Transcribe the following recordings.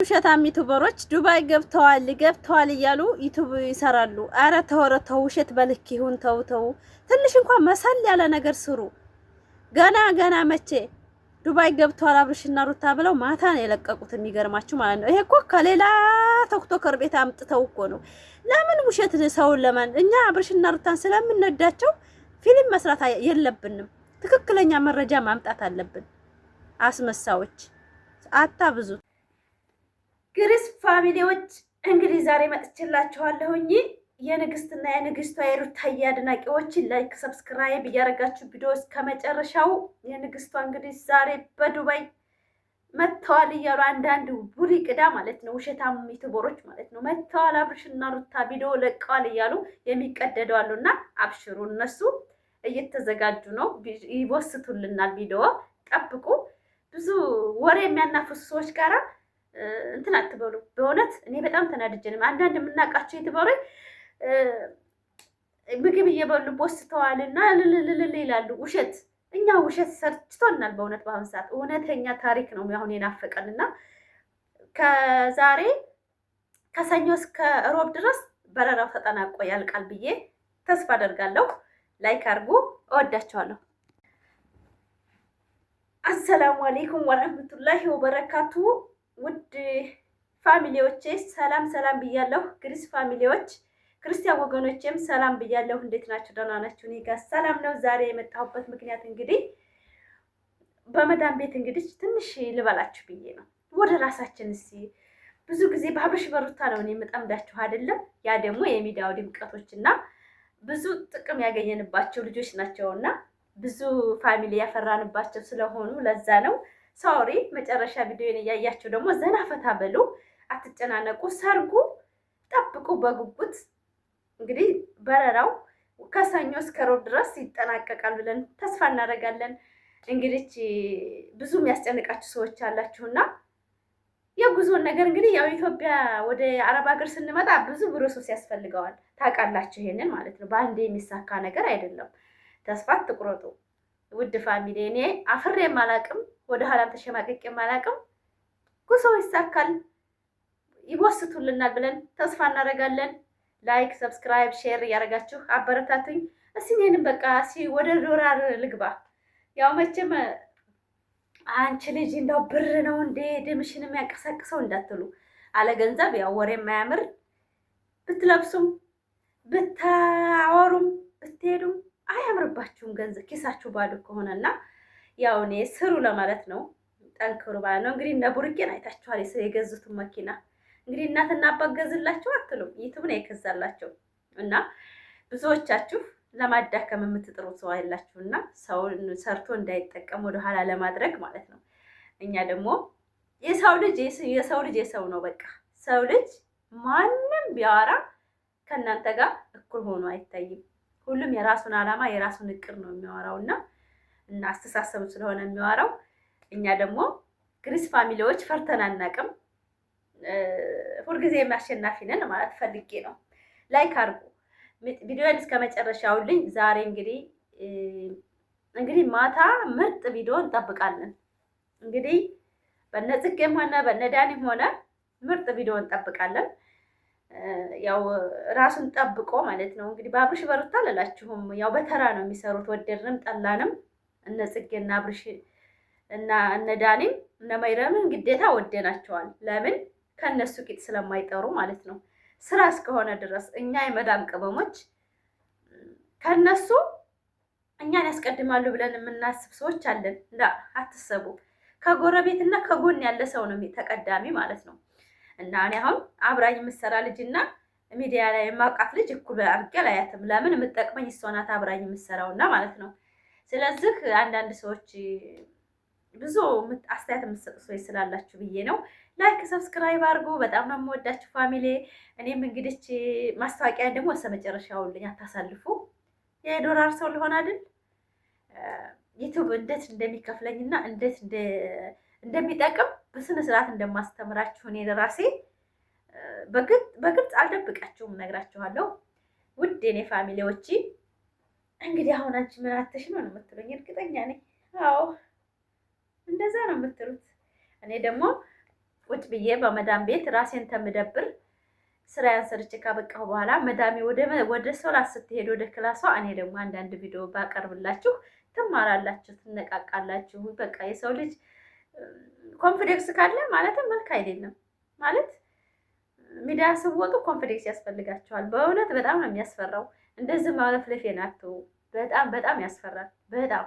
ውሸታም ዩቱበሮች ዱባይ ገብተዋል ገብተዋል እያሉ ዩቱብ ይሰራሉ። አረ ተው፣ ኧረ ተው፣ ውሸት በልክ ይሁን። ተው ተው፣ ትንሽ እንኳን መሰል ያለ ነገር ስሩ። ገና ገና መቼ ዱባይ ገብተዋል አብርሽና ሩታ ብለው ማታ ነው የለቀቁት። የሚገርማችሁ ማለት ነው። ይሄ እኮ ከሌላ ቲክቶከር ቤት አምጥተው እኮ ነው። ለምን ውሸት ሰውን ለማን እኛ አብርሽና ሩታን ስለምንወዳቸው ፊልም መስራት የለብንም። ትክክለኛ መረጃ ማምጣት አለብን። አስመሳዎች አታብዙት። ግሪስ family ዎች እንግዲህ ዛሬ መጥቼላችኋለሁኝ። የንግስትና የንግስቷ የሩታዬ አድናቂዎች like፣ subscribe እያደረጋችሁ ቪዲዮ እስከ መጨረሻው። የንግስቷ እንግዲህ ዛሬ በዱባይ መጥተዋል እያሉ አንዳንድ ቡሪ ቅዳ ማለት ነው፣ ውሸታም ዩቱበሮች ማለት ነው መጥተዋል፣ አብርሽና ሩታ ቪዲዮ ለቀዋል እያሉ የሚቀደዱ አሉና አብሽሩ፣ እነሱ እየተዘጋጁ ነው፣ ይወስቱልናል። ቪዲዮ ጠብቁ። ብዙ ወሬ የሚያናፍሱ ሰዎች ጋራ እንትን አትበሉ። በእውነት እኔ በጣም ተናድጄ ነው። አንዳንድ የምናውቃቸው ዩቱበሮች ምግብ እየበሉ ቦስተዋል እና ልልልልል ይላሉ። ውሸት፣ እኛ ውሸት ሰርችቶናል። በእውነት በአሁን ሰዓት እውነተኛ ታሪክ ነው አሁን የናፈቀን እና ከዛሬ ከሰኞ እስከ እሮብ ድረስ በረራው ተጠናቆ ያልቃል ብዬ ተስፋ አደርጋለሁ። Like አድርጉ። እወዳቸዋለሁ። አሰላሙ አሌይኩም ወረህመቱላሂ ወበረካቱ። ውድ family ዎቼ ሰላም ሰላም ብያለሁ። ግሪስ family ዎች፣ ክርስቲያን ወገኖቼም ሰላም ብያለሁ። እንዴት ናችሁ? ደህና ናችሁ? እኔ ጋር ሰላም ነው። ዛሬ የመጣሁበት ምክንያት እንግዲህ በመዳን ቤት እንግዲህ ትንሽ ልበላችሁ ብዬ ነው። ወደ ራሳችን እስኪ ብዙ ጊዜ በአብርሽ በሩታ ነው እኔ የምጠምዳችሁ አይደለም። ያ ደግሞ የሚዲያው ድምቀቶች እና ብዙ ጥቅም ያገኘንባቸው ልጆች ናቸውና ብዙ family ያፈራንባቸው ስለሆኑ ለዛ ነው። Sorry፣ መጨረሻ ቪዲዮን እያያችሁ ደግሞ ዘና ፈታ በሉ፣ አትጨናነቁ። ሰርጉ ጠብቁ በጉጉት። እንግዲህ በረራው ከሰኞ እስከ ሮብ ድረስ ይጠናቀቃል ብለን ተስፋ እናደርጋለን። እንግዲህ ብዙ የሚያስጨንቃችሁ ሰዎች አላችሁና የጉዞን ነገር እንግዲህ ያው ኢትዮጵያ ወደ አረብ ሀገር ስንመጣ ብዙ process ያስፈልገዋል። ታውቃላችሁ፣ ይሄንን ማለት ነው። በአንዴ የሚሳካ ነገር አይደለም። ተስፋ አትቁረጡ ውድ family። እኔ አፍሬም አላቅም፣ ወደ ኋላም ተሸማቅቄም አላቅም። ጉዞ ይሳካል፣ ይወስቱልናል ብለን ተስፋ እናደርጋለን። Like፣ subscribe፣ share እያደረጋችሁ አበረታቱኝ። እስኪ እኔንም በቃ እስኪ ወደ ዶላር ልግባ። ያው መቼም አንቺ ልጅ እንዳው ብር ነው እንዴ ደምሽን የሚያንቀሳቅሰው እንዳትሉ፣ አለ ገንዘብ ያው ወሬ የማያምር ብትለብሱም ብታወሩም ብትሄዱም አያምርባችሁም። ገንዘብ ኪሳችሁ ባዶ ከሆነና ያው እኔ ስሩ ለማለት ነው፣ ጠንክሩ ማለት ነው። እንግዲህ እነ ቡርኬን አይታችኋል፣ የገዙትን መኪና እንግዲህ እናትና አባት ገዝላቸው አትሉም፣ ዩቱብ ነው የገዛላቸው። እና ብዙዎቻችሁ ለማዳከም የምትጥሩ ሰው አላችሁና ሰውን ሰርቶ እንዳይጠቀም ወደኋላ ለማድረግ ማለት ነው። እኛ ደግሞ የሰው ልጅ የሰው ልጅ የሰው ነው። በቃ ሰው ልጅ ማንም ቢያወራ ከእናንተ ጋር እኩል ሆኖ አይታይም። ሁሉም የራሱን ዓላማ የራሱን እቅድ ነው የሚያወራው እና እና አስተሳሰቡ ስለሆነ የሚያወራው። እኛ ደግሞ ግሪስ family ዎች ፈርተን አናውቅም። ሁልጊዜ አሸናፊ ነን ማለት ፈልጌ ነው። Like አድርጉ ቪዲዮን እስከ መጨረሻውልኝ። ዛሬ እንግዲህ ማታ ምርጥ ቪዲዮ እንጠብቃለን። እንግዲህ በነ ጽጌም ሆነ በነ ዳኒም ሆነ ምርጥ ቪዲዮ እንጠብቃለን። ያው ራሱን ጠብቆ ማለት ነው። እንግዲህ በአብርሽ በሩታ አልላችሁም። ያው በተራ ነው የሚሰሩት፣ ወደድንም ጠላንም እነ ጽጌና አብርሽ እና እነ ዳኒም እነ መይረምን ግዴታ ወደናቸዋል። ለምን ከነሱ ቂጥ ስለማይጠሩ ማለት ነው። ስራ እስከሆነ ድረስ እኛ የመዳም ቅመሞች ከነሱ እኛን ያስቀድማሉ ብለን የምናስብ ሰዎች አለን። እንዳ አትሰቡ። ከጎረቤት እና ከጎን ያለ ሰው ነው ተቀዳሚ ማለት ነው። እና እኔ አሁን አብራኝ የምትሰራ ልጅና ሚዲያ ላይ የማውቃት ልጅ እኩል አድርጌ አላያትም። ለምን የምጠቅመኝ እሷ ናት አብራኝ የምትሰራውና ማለት ነው። ስለዚህ አንዳንድ ሰዎች ብዙ አስተያየት የምትሰጡ ሰዎች ስላላችሁ ብዬ ነው። Like subscribe አድርጉ። በጣም ነው የምወዳችሁ family። እኔም እንግዲህ ማስታወቂያ ደግሞ እስከ መጨረሻውልኝ አታሳልፉ። የዶላር ሰው ልሆን አይደል? ዩቱብ እንዴት እንደሚከፍለኝና እንዴት እንደሚጠቅም በስነ ስርዓት እንደማስተምራችሁ እኔ ለራሴ በግልጽ አልደብቃችሁም፣ እነግራችኋለሁ። ውድ የኔ family ዎች እንግዲህ አሁን አንቺ ምን አተሽ ነው ነው የምትሉኝ? እርግጠኛ ነኝ። አዎ እንደዛ ነው የምትሉት። እኔ ደግሞ ቁጭ ብዬ በመዳም ቤት ራሴን ተምደብር ስራዬን ሰርቼ ካበቃሁ በኋላ መዳሜ ወደ ሶላት ስትሄድ ወደ ክላሷ፣ እኔ ደግሞ አንዳንድ ቪዲዮ ባቀርብላችሁ ትማራላችሁ፣ ትነቃቃላችሁ። በቃ የሰው ልጅ confidence ካለ ማለትም መልክ አይደለም ማለት ሚዲያ ስወጡ confidence ያስፈልጋቸዋል። በእውነት በጣም ነው የሚያስፈራው። እንደዚህ ማለፍለፌን አትተው። በጣም በጣም ያስፈራል። በጣም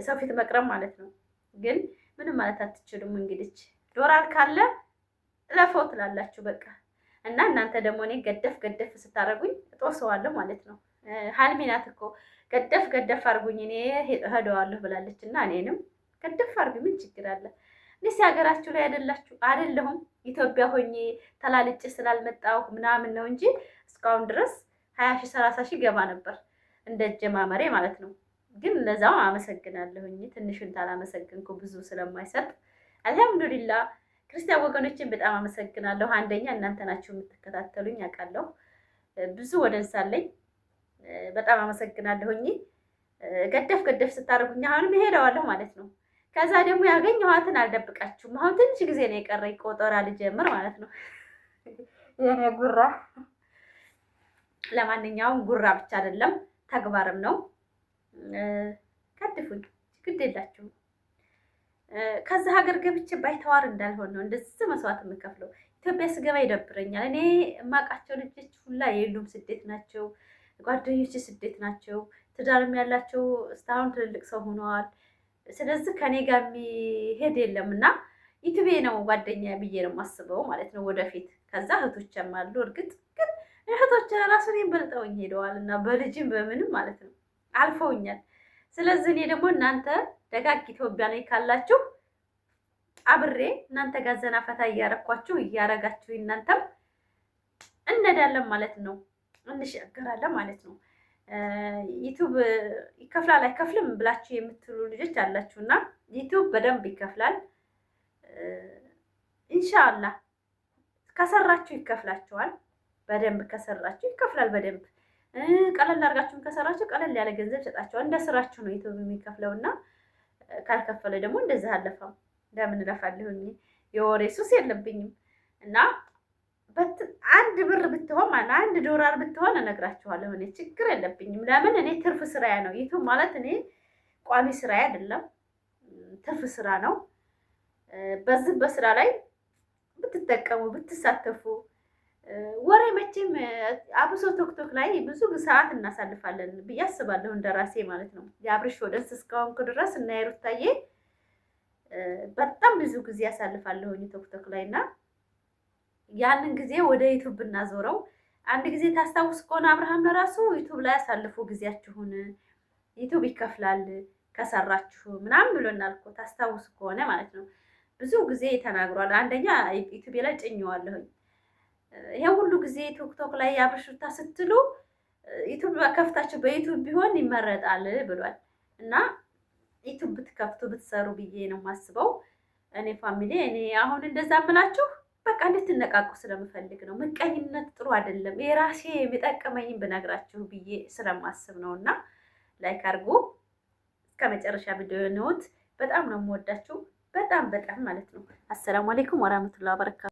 ሰው ፊት መቅረብ ማለት ነው። ግን ምንም ማለት አትችሉም። እንግዲህ ዶላር ካለ ለፈው ትላላችሁ በቃ። እና እናንተ ደግሞ እኔ ገደፍ ገደፍ ስታደርጉኝ እጦሰዋለሁ ማለት ነው። ሀልሚ ናት እኮ ገደፍ ገደፍ አድርጉኝ እኔ እሄደዋለሁ ብላለች። እና እኔንም ገደፍ አድርጉኝ፣ ምን ችግር አለ? እኔስ ሀገራችሁ ላይ አይደላችሁ አይደለሁም። ኢትዮጵያ ሆኜ ተላልጬ ስላልመጣሁ ምናምን ነው እንጂ እስካሁን ድረስ 20 ሺህ 30 ሺህ ገባ ነበር እንደ ጀማመሬ ማለት ነው። ግን ለዛው አመሰግናለሁኝ። ትንሹን ታላመሰግንኩ ብዙ ስለማይሰጥ አልሐምዱሊላ። ክርስቲያን ወገኖችን በጣም አመሰግናለሁ። አንደኛ እናንተ ናችሁ የምትከታተሉኝ አውቃለሁ። ብዙ ወደንሳለኝ በጣም አመሰግናለሁኝ። ገደፍ ገደፍ ስታደርጉኝ አሁንም እሄደዋለሁ ማለት ነው። ከዛ ደግሞ ያገኘኋትን አልደብቃችሁም። አሁን ትንሽ ጊዜ ነው የቀረኝ ቆጠራ ልጀምር ማለት ነው። የኔ ጉራ ለማንኛውም ጉራ ብቻ አይደለም ተግባርም ነው። ከድፉኝ፣ ግድ የላችሁም። ከዛ ሀገር ገብቼ ባይተዋር እንዳልሆን ነው እንደዚህ መስዋዕት የምከፍለው። ኢትዮጵያ ስገባ ይደብረኛል። እኔ የማውቃቸው ልጆች ሁላ የሉም፣ ስደት ናቸው። ጓደኞች ስደት ናቸው። ትዳርም ያላቸው እስካሁን ትልልቅ ሰው ሆነዋል። ስለዚህ ከኔ ጋር የሚሄድ የለም እና ዩቲዩቤ ነው ጓደኛ ብዬ ነው የማስበው ማለት ነው ወደፊት። ከዛ እህቶችም አሉ። እርግጥ ግን እህቶች ራሱ እኔን በልጠውኝ ሄደዋል እና በልጅም በምንም ማለት ነው አልፈውኛል። ስለዚህ እኔ ደግሞ እናንተ ደጋግ ኢትዮጵያ ነኝ ካላችሁ አብሬ እናንተ ጋር ዘና ፈታ እያረኳችሁ እያረጋችሁ እናንተም እንሄዳለን ማለት ነው፣ እንሻገራለን ማለት ነው። ዩቲዩብ ይከፍላል አይከፍልም ብላችሁ የምትሉ ልጆች አላችሁና ዩቲዩብ በደንብ ይከፍላል። ኢንሻአላህ ከሰራችሁ ይከፍላችኋል። በደንብ ከሰራችሁ ይከፍላል። በደንብ ቀለል አድርጋችሁም ከሰራችሁ ቀለል ያለ ገንዘብ ይሰጣችኋል። እንደ ስራችሁ ነው ዩቲዩብ የሚከፍለውና ካልከፈለ ደግሞ እንደዚህ አለፋም። ለምን እለፋለሁኝ? የወሬ ሱስ የለብኝም። እና 1 ብር ብትሆን ማለት 1 ዶላር ብትሆን እነግራችኋለሁ። እኔ ችግር የለብኝም። ለምን እኔ ትርፍ ስራዬ ነው ዩቲዩብ ማለት እኔ ቋሚ ስራዬ አይደለም፣ ትርፍ ስራ ነው። በዚህ በስራ ላይ ብትጠቀሙ ብትሳተፉ፣ ወሬ መቼም አብሶ ቲክቶክ ላይ ብዙ ሰዓት እናሳልፋለን ብዬ አስባለሁ፣ እንደራሴ ማለት ነው። የአብርሽ audience እስከሆንኩ ድረስ እና የሩታዬ በጣም ብዙ ጊዜ ያሳልፋለሁኝ ቲክቶክ ላይ እና ያንን ጊዜ ወደ ዩቲዩብ ብናዞረው። አንድ ጊዜ ታስታውስ ከሆነ አብርሃም ለራሱ ዩቲዩብ ላይ አሳልፉ ጊዜያችሁን፣ ዩቲዩብ ይከፍላል ከሰራችሁ ምናምን ብሎናል እኮ ታስታውስ ከሆነ ማለት ነው። ብዙ ጊዜ ተናግሯል። አንደኛ ዩቲዩብ ላይ ጭኘዋለሁኝ። ይሄ ሁሉ ጊዜ ቲክቶክ ላይ አብርሽ ሩታ ስትሉ ዩቲዩብ ከፍታችሁ በዩቲዩብ ቢሆን ይመረጣል ብሏል። እና ዩቲዩብ ብትከፍቱ ብትሰሩ ብዬ ነው የማስበው። እኔ family እኔ አሁን እንደዛ ምላችሁ በቃ እንድትነቃቁ ስለምፈልግ ነው። ምቀኝነት ጥሩ አይደለም። የራሴ የሚጠቅመኝን ብነግራችሁ ብዬ ስለማስብ ነው። እና like አድርጉ እስከ መጨረሻ ቪዲዮ ነውት። በጣም ነው የምወዳችሁ። በጣም በጣም ማለት ነው። አሰላሙ አለይኩም ወራህመቱላሂ ወበረካቱ።